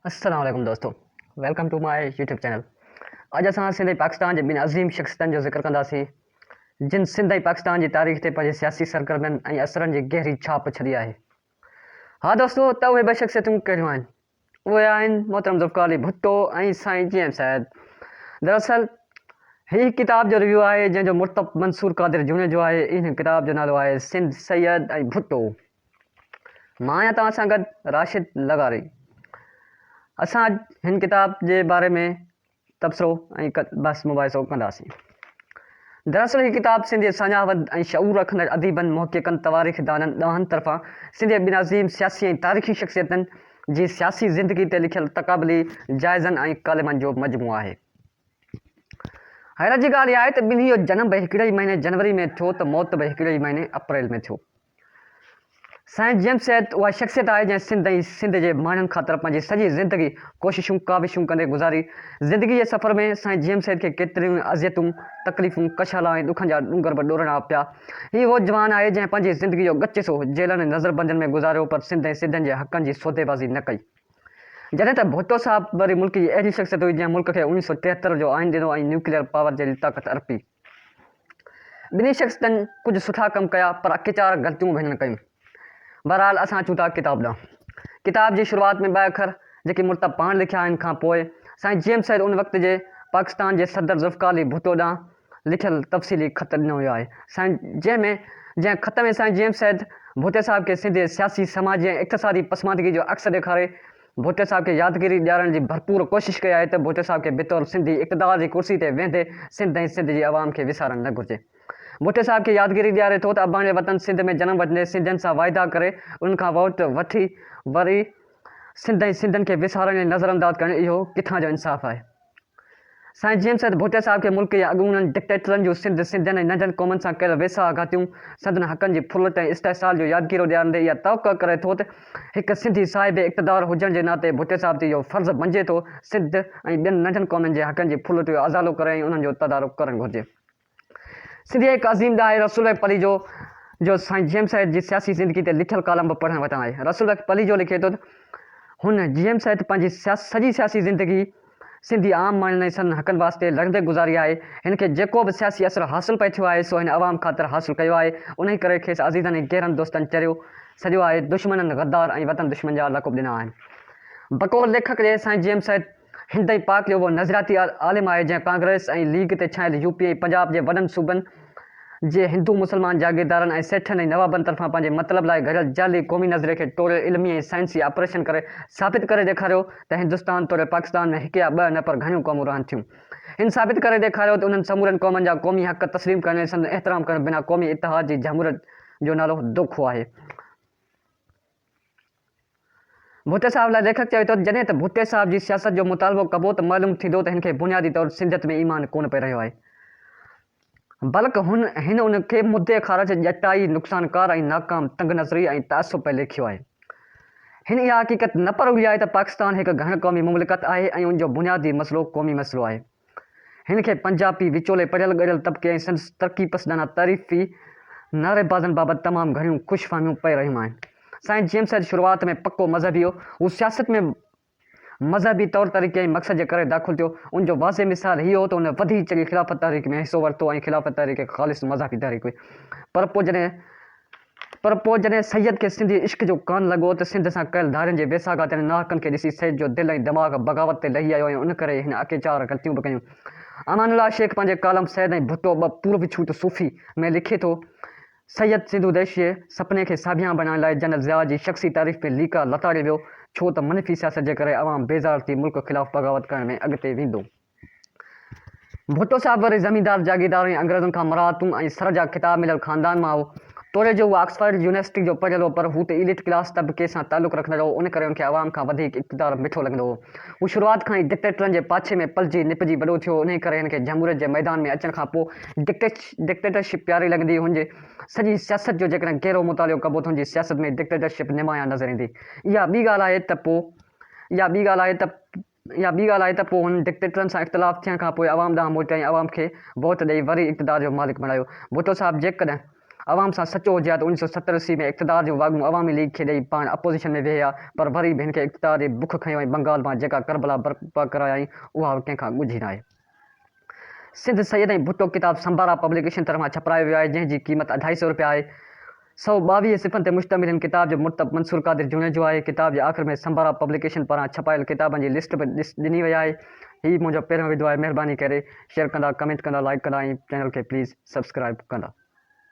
السلام عليڪم دوستو welcome to my YouTube channel اڄ اسان سنڌ ۽ پاڪستان جي ٻن عظيم شخصيتن جو ذڪر ڪنداسين جن سنڌ ۽ پاڪستان جي تاريخ تي پنهنجي سياسي سرگرمين ۽ اثرن جي گهري ڇاپ ڇڏي آهي. ها دوستو ته اهي ٻه شخصيتون ڪهڙيون آهن؟ اهي آهن محترم ذوالفقار علي ڀٽو ۽ سائين جي ايم سيد. دراصل هي هڪ ڪتاب جو ريويو آهي جنهن جو مرتب منصور قادر جوڻيجو آهي. ان ڪتاب جو نالو آهي سنڌ، سيد ۽ ڀٽو. مان آهيان توهان سان گڏ راشد لغاري. اسان اڄ هن ڪتاب جي باري ۾ تبصرو ۽ بحث مباحثو ڪنداسين. دراصل هي ڪتاب سنڌ جي ساڃاهه وند ۽ شعور رکندڙ اديبن، محققن، تواريخ دانن، ڏاهن طرفان سنڌ جي ٻن عظيم سياسي ۽ تاريخي شخصيتن جي سياسي زندگي تي لکيل تقابلي جائزن ۽ ڪالمن جو مجموعو آهي. حيرت جي ڳالهه اها آهي ته ٻنهي جو جنم به هڪڙي ئي مهيني جنوري ۾ ٿيو ته موت به هڪڙي ئي مهيني اپريل ۾ ٿيو. سائين جي ايم سيد اها شخصيت آهي جنهن سنڌ ۽ سنڌ جي ماڻهن خاطر پنهنجي سڄي زندگي ڪوششون ڪاوشون ڪندي گذاري. زندگي جي سفر ۾ سائين جي ايم سيد کي ڪيتريون ئي اذيتون، تڪليفون، ڪشالا ۽ ڏکن جا ڏونگر به ڏورڻا پيا. هي اهو جوان آهي جنهن پنهنجي زندگي جو ڳچ حصو جيلن ۽ نظربندين ۾ گذاريو پر سنڌ ۽ سنڌين جي حقن جي سوديبازي نه ڪئي. جڏهن ته ڀٽو صاحب وري ملڪ جي اهڙي شخصيت هئي جنهن ملڪ کي 1973 جو آئين ڏنو ۽ نيوڪليئر پاور جهڙي طاقت ارپي. ٻنهي شخصيتن ڪجهه سٺا ڪم ڪيا پر اڪيچار غلطيون به هنن ڪيون. بهرحال اسان اچون ٿا ڪتاب ڏانهن. ڪتاب جي شروعات ۾ ٻه اکر جيڪي مرتب پاڻ لکيا آهن کان پوء سائين جي ايم سيد ان وقت جي پاڪستان جي صدر ذوالفقار علي ڀٽو ڏانهن لکيل تفصيلي خط ڏنو ويو آهي سائين جنهن ۾ جنهن خط ۾ سائين جي ايم سيد ڀٽي صاحب کي سنڌ جي سياسي سماجي ۽ اقتصادي پسماندگي جو عڪس ڏيکاري ڀٽي صاحب کي يادگيري ڏيارڻ جي ڀرپور ڪوشش ڪئي آهي ته ڀٽي صاحب کي بطور سنڌي اقتدار جي ڪرسي تي ويهندي سنڌ ۽ سنڌ جي عوام کي وسارڻ نه گهرجي. ڀٽي صاحب کي يادگيري ڏياري ٿو ته اباڻي وطن سنڌ ۾ جنم وٺندي سنڌين سان واعدا ڪري انهن کان ووٽ وٺي وري سنڌ ۽ سنڌين کي وسارڻ ۽ نظرانداز ڪرڻ اهو ڪٿان جو انصاف آهي. سائين جي ايم سيد ڀٽي صاحب کي ملڪ جي اڳوڻن ڊڪٽيٽرن جون سنڌ، سنڌين ۽ ننڍن قومن سان ڪيل ويساهه گهاتيون، سندن حقن جي ڦرلٽ ۽ استحصال جو يادگيرو ڏيارندي اها توقع ڪري ٿو ته هڪ سنڌي صاحب اقتدار هجڻ جي ناتي ڀٽي صاحب تي اهو فرض بنجي ٿو سنڌ ۽ ٻين ننڍن قومن جي حقن جي ڦرلٽ جو ازالو ڪري ۽ انهن جو تدارڪ ڪرڻ گهرجي. سنڌي هڪ عظيم ڏاهي رسول بخش پليجو جو سائين جي ايم سيد جي سياسي زندگي تي لکيل ڪالم به پڙهڻ وٽان آهي. رسول بخش پليجو لکي ٿو ته هن، جي ايم سيد، پنهنجي سڄي سياسي زندگي سنڌي عام ماڻهن ۽ سندن حقن واسطي لڙندي گذاري آهي. هن کي جيڪو به سياسي اثر حاصل پئي ٿيو آهي سو هن عوام خاطر حاصل ڪيو آهي. انهي ڪري کيس عزيزن ۽ گهرن دوستن چريو سڏيو آهي، دشمنن غدار ۽ وطن دشمن جا لقب ڏنا آهن. بقول ليکڪ جي سائين جي ايم سيد هند ۽ پاڪ جو اهو نظرياتي عالم آهي، جنهن ڪانگريس ۽ ليگ تي ڇانيل يو پي ۽ پنجاب جي وڏن صوبن جي هندو مسلمان جاگيردارن ۽ سيٺن ۽ نوابن طرفان پنهنجي مطلب لاء گهڙيل جعلي قومي نظريي کي ٽوڙي علمي ۽ سائنسي آپريشن ڪري ثابت ڪري ڏيکاريو ته هندستان توڙي پاڪستان ۾ هڪ يا ٻه نه پر گهڻيون قومون رهن ٿيون. هن ثابت ڪري ڏيکاريو ته انهن سمورين قومن جا قومي حق تسليم ڪرڻ ۽ سندن احترام ڪرڻ بنا قومي اتحاد جي جمهوريت جو نالو دوکو آهي. ڀٽي صاحب لاء ليکڪ چوي ٿو ته جڏهن ته ڀٽي صاحب جي سياست جو مطالعو ڪبو ته معلوم ٿيندو ته هن کي بنيادي طور سنڌيت ۾ ايمان ڪونه پئي رهيو آهي بلڪ هن هن ان کي مدي خارج ڄٽائي، نقصانڪار ۽ ناڪام تنگ نظري ۽ تعصب پئي ليکيو آهي. هن اها حقيقت نه پروڙي آهي ته پاڪستان هڪ گهڻ قومي مملڪت آهي ۽ ان جو بنيادي مسئلو قومي مسئلو آهي. هن کي پنجابي وچولي پڙهيل ڳڙهيل طبقي ۽ سندس ترقي پسندانه تعريفي نعريبازن بابت تمام گهڻيون خوش فهميون پئي رهيون آهن. سائين جي ايم سيد شروعات ۾ پڪو مذهبي هو. هو سياست ۾ مذهبي طور طريقي ۽ مقصد جي ڪري داخل ٿيو. ان جو واضح مثال هي هو ته هن وڌي چڙهي خلافت تحريڪ ۾ حصو ورتو ۽ خلافت تحريڪ هڪ خالص مذهبي تحريڪ هئي. پر پوء جڏهن پر پوء جڏهن سيد کي سنڌي عشق جو ڪان لڳو ته سنڌ سان ڪيل ڌارين جي ويساهگهاتين ۽ ناحقن کي ڏسي سيد جو دل ۽ دماغ بغاوت تي لهي آيو ۽ ان ڪري ئي هن اڪيچار غلطيون به ڪيون. امان الله شيخ پنهنجي ڪالم سيد ۽ ڀٽو ٻه پور وڇوٽ صوفي ۾ لکي ٿو، سيد سنڌو ديش جي سپني کي ساڀيان بڻائڻ لاء جنرل ضياء جي شخصي تعريف ۾ ليڪا لتاڙي ويو، ڇو ته منفي سياست جي ڪري عوام بيزار ٿي ملڪ خلاف بغاوت ڪرڻ ۾ اڳتي ويندو. ڀٽو صاحب وري زميندار، جاگيردار ۽ انگريزن کان مراعتون ۽ سر جا خطاب مليل خاندان مان هو. توڙي جو هو آڪسفرڊ يونيورسٽي جو پڙهيل هو پر هو ته ايليٽ ڪلاس طبقي سان تعلق رکندڙ هو ان ڪري ان کي عوام کان وڌيڪ اقتدار مٺو لڳندو هو. هو شروعات کان ئي ڊڪٽيٽرن جي پاڇي ۾ پلجي نپجي وڏو ٿيو انهي ڪري هن کي جمهوريت جي ميدان ۾ اچڻ کان پوء ڊڪٽيٽرشپ پياري لڳندي. هن جي سڄي سياست جو جيڪڏهن گهرو مطالعو ڪبو ته هن جي سياست ۾ ڊڪٽيٽرشپ نمايان نظر ايندي. اها ٻي ڳالهه آهي ته پوء اها ٻي ڳالهه آهي ته اها ٻي ڳالهه آهي ته پوء هن ڊڪٽيٽرن سان اختلاف ٿيڻ کان پوء عوام ڏانهن موٽيا ۽ عوام کي ووٽ ڏئي وري اقتدار جو مالڪ بڻايو. ڀٽو صاحب جيڪڏهن. عوام سان سچو هجي ها ته 1970 عيسوي ۾ اقتدار جون واڳون عوامي ليگ کي ڏئي پاڻ اپوزيشن ۾ ويهي ها پر وري به هن کي اقتدار جي بک کنيو ۽ بنگال مان جيڪا ڪربلا برپا ڪرايائين اها به ڪنهن کان ڳجهي ناهي. سنڌ سيد ۽ ڀٽو ڪتاب سمبارا پبليڪيشن طرفان ڇپرايو ويو آهي جنهن جي قيمت اڍائي سئو رپيا آهي. 122 صفحن تي مشتمل هن ڪتاب جو مرتب منصور قادر جوڻيجو آهي. ڪتاب جي آخر ۾ سمبارا پبليڪيشن پاران ڇپايل ڪتابن جي لسٽ به ڏني وئي آهي. هي منهنجو پهريون وڊيو آهي مهرباني ڪري شيئر ڪندا ڪمينٽ ڪندا لائيڪ ڪندا ۽ چينل کي پليز سبسڪرائيب ڪندا.